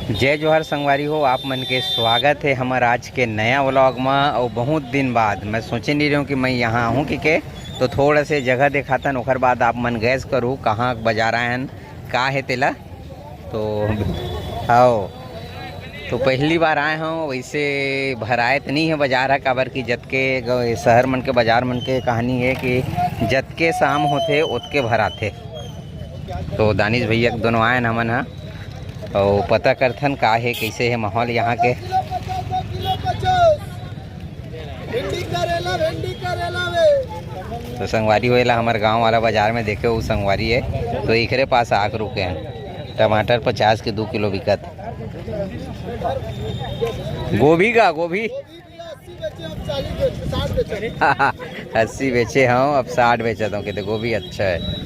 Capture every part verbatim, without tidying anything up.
जय जोहार संगवारी हो, आप मन के स्वागत है हमर आज के नया व्लॉग म। अउ बहुत दिन बाद मैं सोचे नहीं रहूँ कि मैं यहाँ आहूँ कि के, तो थोड़ा से जगह देखातन, ओकर बाद आप मन गैस करू कहाँ बाजार आए हन, का है तेला। तो आओ, तो पहली बार आए हूँ, वैसे भराए तो नहीं है बाजार ह, काबर कि जतके ग-, शहर मन के बाजार मन के कहानी है कि जतके शाम होथे ओतके भराथे। तो दानिश भैया के दोनों आए न हमन ह, अउ पता करथन का हे, कैसे हे माहौल यहाँ के। भिंडी करेला, भिंडी करेला वे। तो संगवारी हो, एला हमर गांव वाला बाजार में देखे, वो संगवारी है, तो एकरे पास आके रुके हैं। टमाटर पचास के दू किलो बिकत। गोभी का, गोभी? गोभी भी अस्सी बेचे, अब चालीस बेचे, साठ बेचे। अस्सी बेचे हूँ, अब साठ बेचत हूँ, कहते गोभी अच्छा है।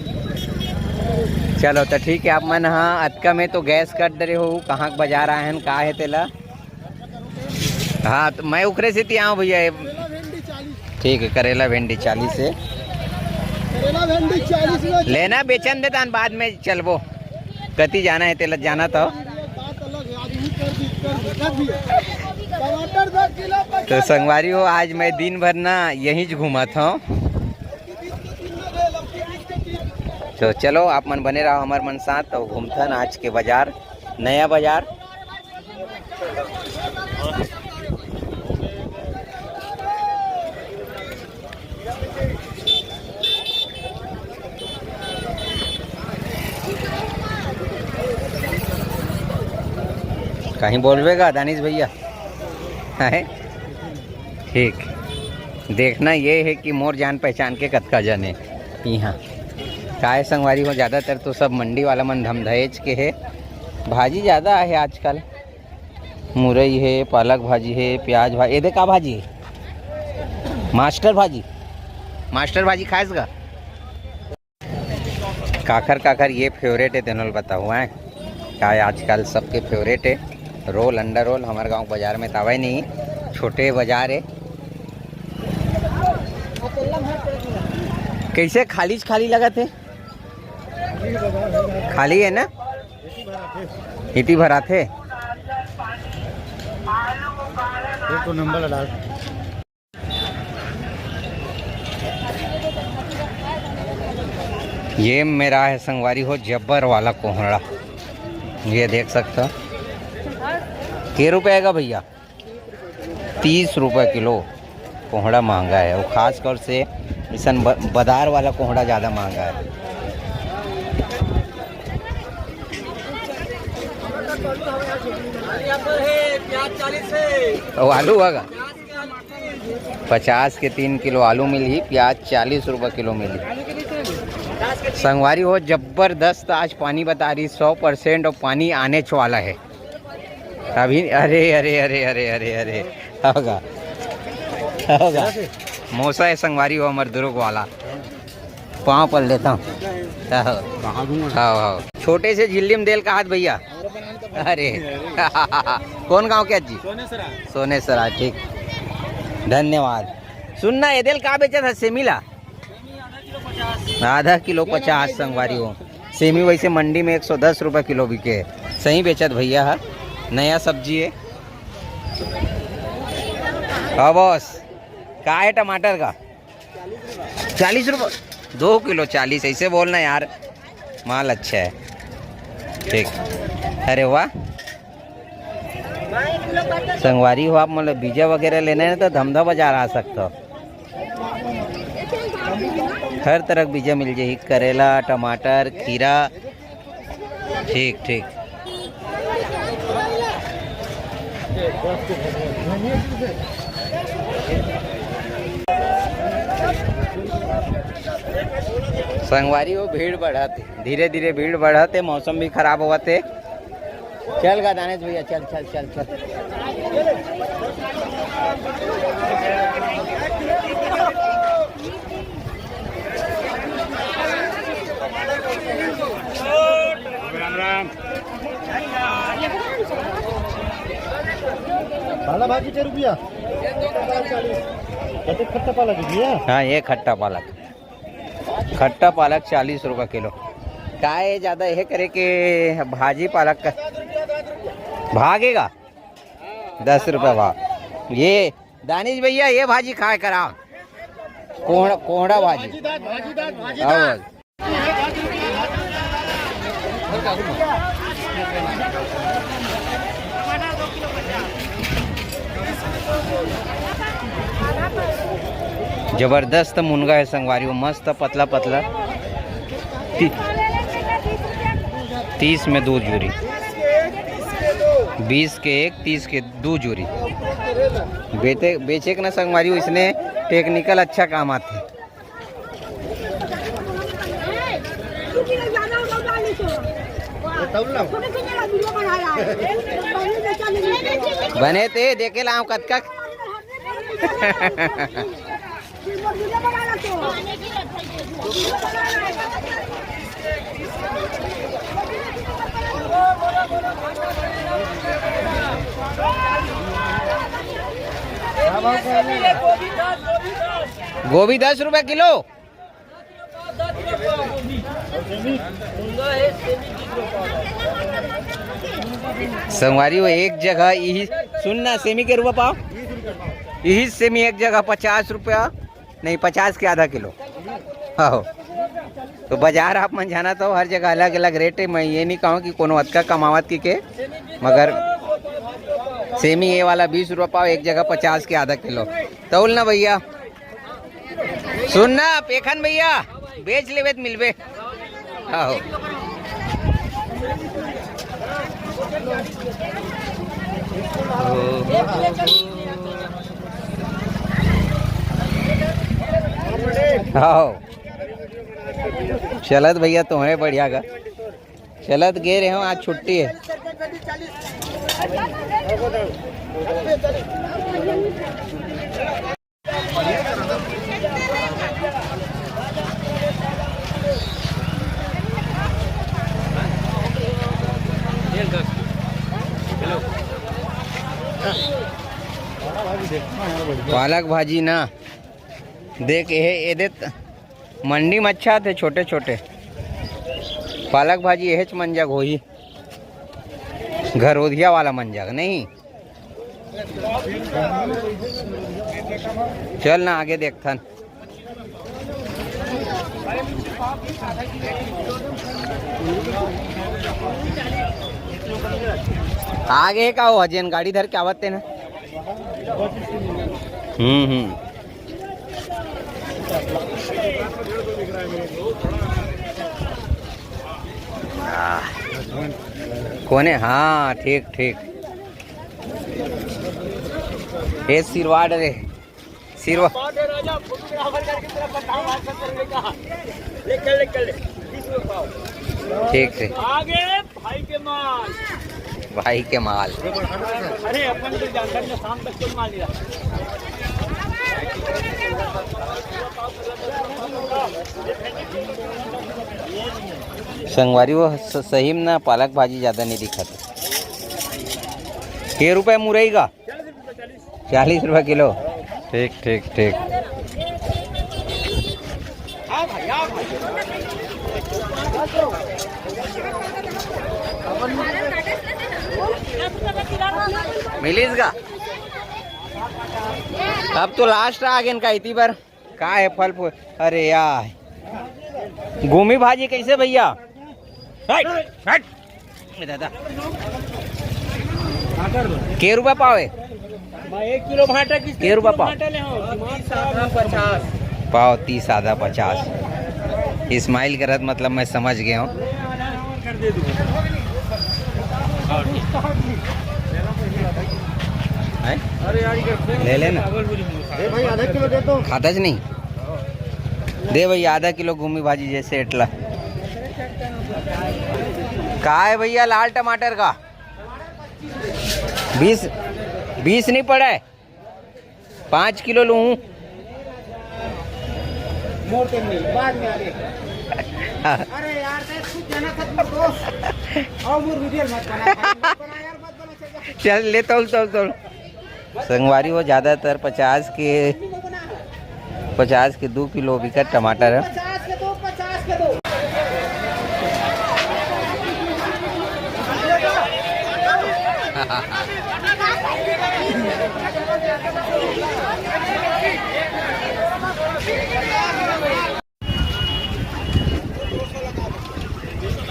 चलो तो ठीक है, आप मन हाँ अतका में तो गैस कर दे रहे हो, कहाँ के बाजार आए हैं, का है तेला। हाँ, तो मैं उखरे से ती आऊँ भैया, ये करेला भिंडी चालीस। ठीक है, करेला भिंडी चालीस है। करेला भिंडी चालीस में लेना, बेचन देता, बाद में चलबो, कति जाना है तेला जाना तो। बात अलग है, आज यूं कर दी, कर दी, कर दी। टमाटर दो किलो पचास। तो संगवारी हो, आज मैं दिन भर ना यहीं ज घूमत हूँ। तो चलो, आप मन बने रहो हमर मन साथ, तो घूमथन आज के बाजार, नया बाजार। कहीं बोलबे का दानिश भैया? हैं? ठीक, देखना ये है कि मोर जान पहचान के कतका जन है यहाँ। काय संगवारी हो, ज़्यादातर तो सब मंडी वाला मन धमधएच के है, भाजी ज़्यादा है आजकल। मुरई है, पालक भाजी है, प्याज भाजी, ये दे का भाजी है? मास्टर भाजी, मास्टर भाजी खाएस का? काखर काखर ये फेवरेट है, तेनोल बताओ हैं। काय आजकल सबके फेवरेट है रोल, अंडा रोल। हमारे गांव बाजार में तावे नहीं, छोटे बाजार है। कैसे खाली च खाली लगत है? खाली है ना? इति भर आथे। एक तो नंबर डाल। ये मेरा है संगवारी हो, जब्बर वाला कोहड़ा, ये देख सकते हो। के रुपए का भैया? तीस रुपये किलो। कोहड़ा महंगा है, वो खास तौर से इसन ब-, बदार वाला कोहड़ा ज़्यादा महंगा है। प्याज चालीस है। वो आलू होगा? पचास के तीन किलो आलू मिलही, प्याज चालीस रुपये किलो मिलही। संगवारी हो, जबरदस्त आज पानी बता रही, सौ परसेंट, और पानी आने च वाला है अभी। अरे, अरे, अरे, अरे, अरे, अरे, होगा, होगा। मोसा है संगवारी हो, हमर दुर्ग वाला। पाँव पर लेता हूँ। हाँ, हाँ। छोटे से झिल्ली में देल कहात भैया। अरे, कौन गांव के अज्जी? सोनेसरा। सोनेसरा, ठीक, धन्यवाद। सुनना, एदेल का बेचत है सेमी ला? आधा किलो पचास, संगवारी हो। सेमी वैसे मंडी में एक सौ दस रुपये किलो बिके है। सही बेचत भैया है, नया सब्जी है। हाँ बॉस, का है टमाटर का? चालीस रुपये, दो किलो चालीस, ऐसे बोलना यार, माल अच्छा है। ठीक, अरे वाह। संगवारी हो, आप मतलब बीजा वगैरह लेना है तो धमधा बाजार आ सकते हो, हर तरह के बीजा मिल जाही, करेला, टमाटर, खीरा। ठीक, ठीक। संगवारी हो, भीड़ बढ़त हे, धीरे धीरे भीड़ बढ़त हे, मौसम भी खराब होवत हे। चल गा दानेश भैया, चल, चल, चल, चल। राम राम। पाला भाजी के रुपया। कते खट्टा पालक है भैया? हाँ, ये खट्टा पालक। खट्टा पालक चालीस रुपये किलो। काय ज़्यादा यह करे के भाजी पालक का? भागेगा। दस रुपया भाव। ये दानिश भैया, ये भाजी खाए करा। कोहड़ा, कोहड़ा भाजी। भाजीदार, भाजीदार, भाजीदार। जबरदस्त मुनगा है संगवारी, वो मस्त पतला पतला। ती-, तीस में दो जूरी, बीस के एक, तीस के दो जूरी। बेचे के ना संगवारी, इसने टेक्निकल अच्छा काम आथे। बने ते देखे लाव कतका। गोभी दस रुपया किलो। संगवारी हो, एक जगह यही, सुन ना, सेमी के रुपया पाव, यही सेमी एक जगह पचास रुपया, नहीं, पचास के आधा किलो। हाँ हो। तो बाजार आप मन जाना तो हर जगह अलग अलग रेट है। मैं ये नहीं कहूँ कि कोनो अतका कमावत की के, मगर सेमी ये वाला बीस रुपया पाव, एक जगह पचास के आधा किलो। तौल ना भैया। सुन ना, पेखन भैया, बेच लेबे त मिलबे। आओ। आओ। चलत भैया, तुम्हें बढ़िया गा। चलत गे रहे हो, आज छुट्टी है। पालक भाजी ना, देख, ये, ये देत मंडी में अच्छा थे, छोटे छोटे पालक भाजी, यहेच मंजग होही, घरोधिया वाला मंजग नहीं। चल ना, आगे देखथन। आगे का हो, जेन गाड़ी धर के आवत ते ना। हम्म, हम्म। आह। कोने? हाँ, ठीक, ठीक। ये सिरवाड़ रे, सिरवा। ठीक, ठीक। आगे भाई के माल। भाई के माल। अरे, अपन तो जानकर ने शाम तक कोई माल नहीं रहा। संगवारी हो, स-, सही में ना, पालक भाजी ज्यादा नहीं दिखत। के रुपए मुरई का? चालीस रुपया किलो। ठीक, ठीक, ठीक। मिलिस गा। अब तो लास्ट आ गेन का इती बर। का है फल फूल? अरे यार, घूमी भाजी कैसे भैया? हट, हट। ए दादा, के रुपया पाव है? एक किलो भाटा किस के रुपया पाव? भाटा ले हो? पचास। पाव तीस, आधा पचास। स्माइल करत, मतलब, मैं समझ गया हूँ। कर दे दूँ। हैं? अरे यार, ये ले लेना। ए भाई, आधा किलो दे दो। खाता च नहीं। दे भैया, आधा किलो घूमी भाजी जैसे एटला। का है भैया लाल टमाटर का? बीस, बीस नहीं पड़ा है, पाँच किलो लूँ। मोर तो नहीं, बाद में आगे। अरे यार, देख, खुद जाना था तुम दोस्त। और मोर वीडियो मत बना, मत बना यार, मत बना, चल जा। चल ले, तौल, तौल, तौल। संगवारी हो, ज़्यादातर पचास के, पचास के दो किलो बिकट टमाटर है। पचास के दो, पचास के दो।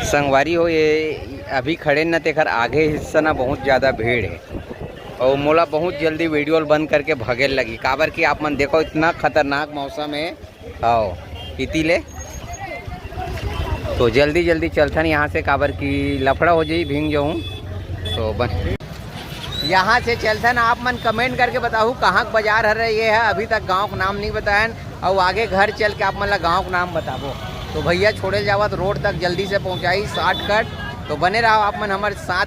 संगवारी हो, ये अभी खड़े न, तेखर आगे हिस्सा ना बहुत ज़्यादा भीड़ है और मोला बहुत जल्दी वीडियो ल बंद करके भगे लगी, काबर कि आप मन देखो इतना खतरनाक मौसम है। आओ इति ले, तो जल्दी जल्दी चलथन यहाँ से, काबर कि लफड़ा हो जाई, भींग जाऊँ। तो बन यहाँ से चलथन। आप मन कमेंट करके बताहू कहाँ के बाजार हरे ये है, अभी तक गाँव के नाम नहीं बतायन, और आगे घर चल के आप मन ला गाँव के नाम बताबो। तो भैया छोड़े जावत रोड तक जल्दी से पहुँचाई शॉर्टकट, तो बने रहो आप मन हमारे साथ।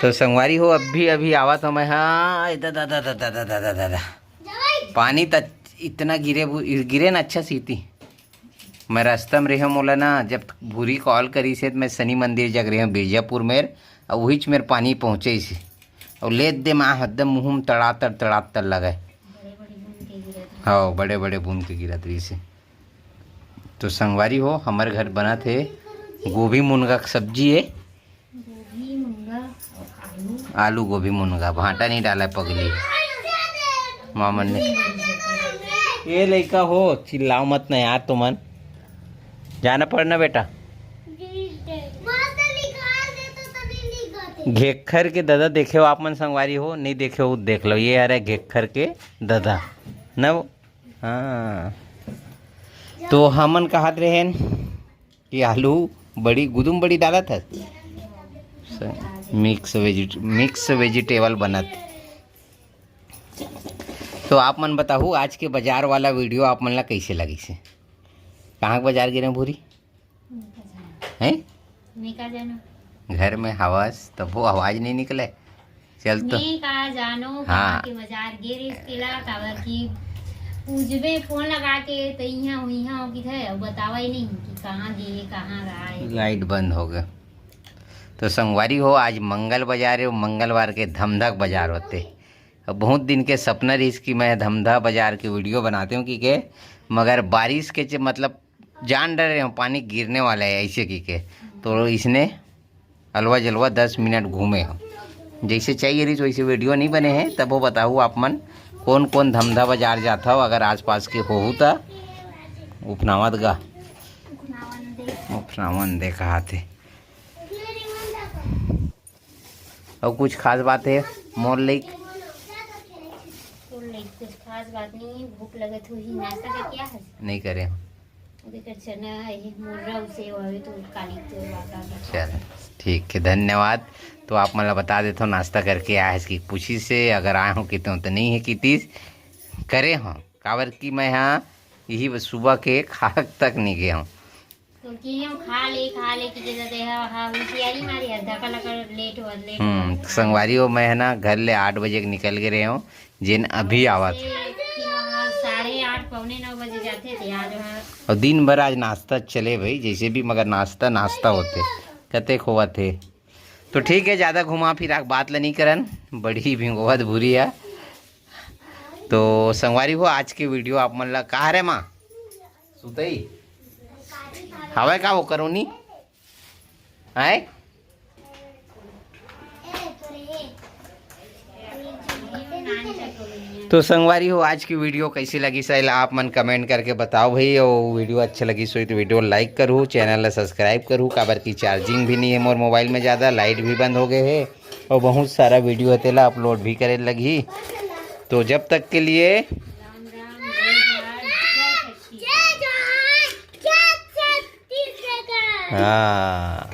तो संगवारी हो, अभी अभी आवत हो मैं, हाँ, ए दादा, दादा, दादा, दादा, दादा, पानी त इतना गिरे, गिरे ना अच्छा सीती। मैं रास्ता में रहे, मोला ना जब भूरी कॉल करी से, मैं शनि मंदिर जग रहे हूँ बीजापुर में, और वही च मेरे पानी पहुँचे से, और ले दे माँ एकदम मुँह में तड़ातर तड़ातर लगे। हाँ, बड़े बड़े बूंद के गिरत रही से। तो संगवारी हो, हमारे घर बना थे गोभी मुनगा के सब्जी है। गोभी मुनगा और आलू। आलू गोभी मुनगा, भांटा नहीं डाला पगली। मामन ने ये लइका हो, चिल्लाओ मत ना यार तुमन। जाना पड़ना बेटा। घेखर के ददा देखे हो आप मन संगवारी हो, नहीं देखे हो देख लो, ये हरे घेखर के ददा न वो। हाँ, तो हमन कहत रहेन कि आलू बड़ी, गुदुम बड़ी डालत हस, मिक्स वेजिट मिक्स वेजिटेबल बनत। तो आप मन बताहू, आज के बाजार वाला वीडियो आप मन ला कैसे लगिस हे? कहाँ के बाजार गे रहे भूरी? हैं? मैं का जानू? घर में हवस तब वो आवाज नहीं निकले। चल तो। मैं का जानू हाँ। कहाँ के बाजार गे रहिस तेला, काबर कि पूछबे फोन लगा के तो इहाँ उहाँ हो किथे, अब बतावा ही नहीं कि कहाँ गे, कहाँ रहा है। लाइट बंद हो गया। तो संगवारी हो, आज मंगल बाजार है, मंगलवार के धमधा के बाजार होते। अब बहुत दिन के सपना रहिस कि मैं धमधा बाजार के वीडियो बनाते हूँ कि के, मगर बारिश के च-, मतलब जान डरे हूँ पानी गिरने वाला है ऐसे की के, तो इसने अलवा जलवा दस मिनट घूमे हो। जैसे चाहिए रहिस वैसे वीडियो नहीं बने हैं। तब वो बताहू आप मन कौन कौन धमधा बाजार जात हो, अगर आसपास के होहू त। उपनावत गा, उपनावन दे कहाथे। और कुछ खास बात है मोर लेक? मोर लेक कुछ खास बात नहीं है, भूख लगत होही, नाश्ता करके आ हस? नहीं करे। ओकर चना है, मुर्रा उसे हवे तो काली तो वाला। चल, ठीक है, धन्यवाद। तो आप मन ला बता देथो, नाश्ता करके आए हस कि पूछिस हे, अगर आए हो कितों तो नहीं है कितिस, करे हो, काबर कि मैं हाँ यही सुबह के खाक तक नहीं गए हूँ। तो कि हम खा ले, खा ले कि जैसे दे हा, हा, होशियारी मारी है, धक्का लगा लेट हुआ, लेट हुआ। हम्म, संगवारी हो, मैं है ना घर ले आठ बजे के निकल के रहे हूँ, जेन अभी आवत। से कि हाँ, साढ़े आठ, पौने नौ बजे जाते थे, आज वहाँ। और दिन भर आज नाश्ता चले भाई, जैसे भी, मगर नाश्ता, नाश्ता होते, कते खोवत है। तो ठीक है, ज़्यादा घुमा फिरा के बात ला नहीं करन, बड़ी भिंगोवत भूरी है। तो संगवारी हो, आज के वीडियो आप मन ला का रे माँ? सुतई? हवय का वो करोनी? आय? तो संगवारी हो, आज की वीडियो कैसी लगी, सही ला आप मन कमेंट करके बताओ भाई। और वीडियो अच्छा लगी सो तो वीडियो लाइक करू, चैनल ला सब्सक्राइब करू, काबर की चार्जिंग भी नहीं है मोर मोबाइल में ज़्यादा, लाइट भी बंद हो गए है और बहुत सारा वीडियो है तेला अपलोड भी करे लगी। तो जब तक के लिए हाँ।